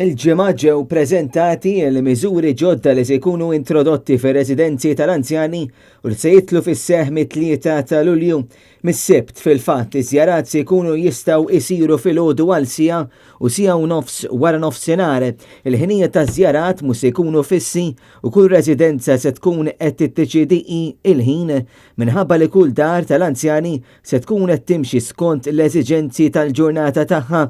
Il-Ġimgħa ġew preżentati l-miżuri ġodda li se jkunu introdotti fir-residenzi tal-anzjani u li se jidħlu fis-seħħ mit-3 ta' Lulju. Mis-Sibt, fil-fatt, iż-żjarat se jkunu jistgħu jsiru filgħodu għal siegħa u siegħa u nofs wara nofsinhar. Il-ħinijiet taż-żjarat mhux se jkunu fissi u kull residenza se tkun qed tiddeċiedi hi l-ħin minħabba li kull dar tal-anzjani se tkun qed timxi skont l-eżiġenzi tal-ġurnata tagħha.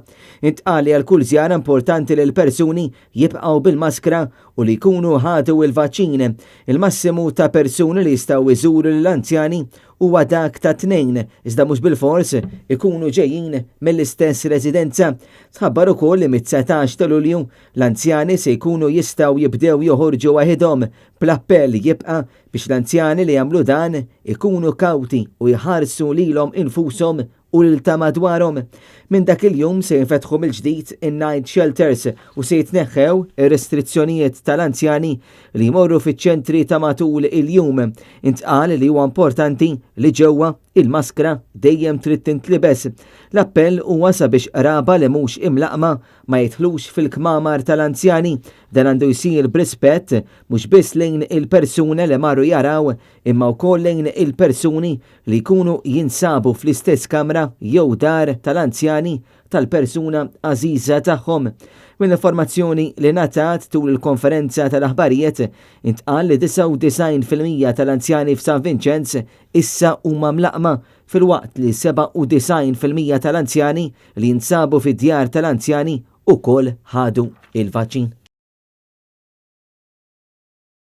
Intqal li għal kull żjara importanti li l-persuni jibqgħu bil-maskra u li jkunu ħadu l-vaċċin. Il-massimu ta' persuni li jistgħu jżuru lill-anzjani huwa dak ta' tnejn, iżda mhux bilfors ikunu ġejjin mill-istess residenza. Tħabbar ukoll li mit-19 ta' Lulju l-anzjani se jkunu jistgħu jibdew joħorġu waħidhom, bl-appell jibqa' biex l-anzjani li jagħmlu dan ikunu kawti u jħarsu lilhom infushom u lil ta' madwarhom. Minn dak il-jum se jinfetħu mill-ġdid in-night shelters u se jitneħħew ir-restrizzjonijiet tal-anzjani li jmorru fiċ-ċentri ta' matul il-jum. Intqal li huwa importanti li ġewwa il-maskra dejjem trid tintlibes. L-appell huwa sabiex qraba li mhux imlaqqma ma jidħlux fil-kmamar tal-anzjani. Dan għandu jsir b'rispett mhux biss lejn il-persuna li marru jaraw imma wkoll lejn il-persuni li jkunu jinsabu fl-istess kamra jew dar tal-anzjani tal-persuna għażiża tagħhom. Mill-informazzjoni li ngħatat tul il-konferenza tal-aħbarijiet, intqal li 99% tal-anzjani f'San Vinċenz issa huma mlaqqma filwaqt li 97% tal-anzjani li jinsabu fid-djar tal-anzjani ukoll ħadu il-vaċċin.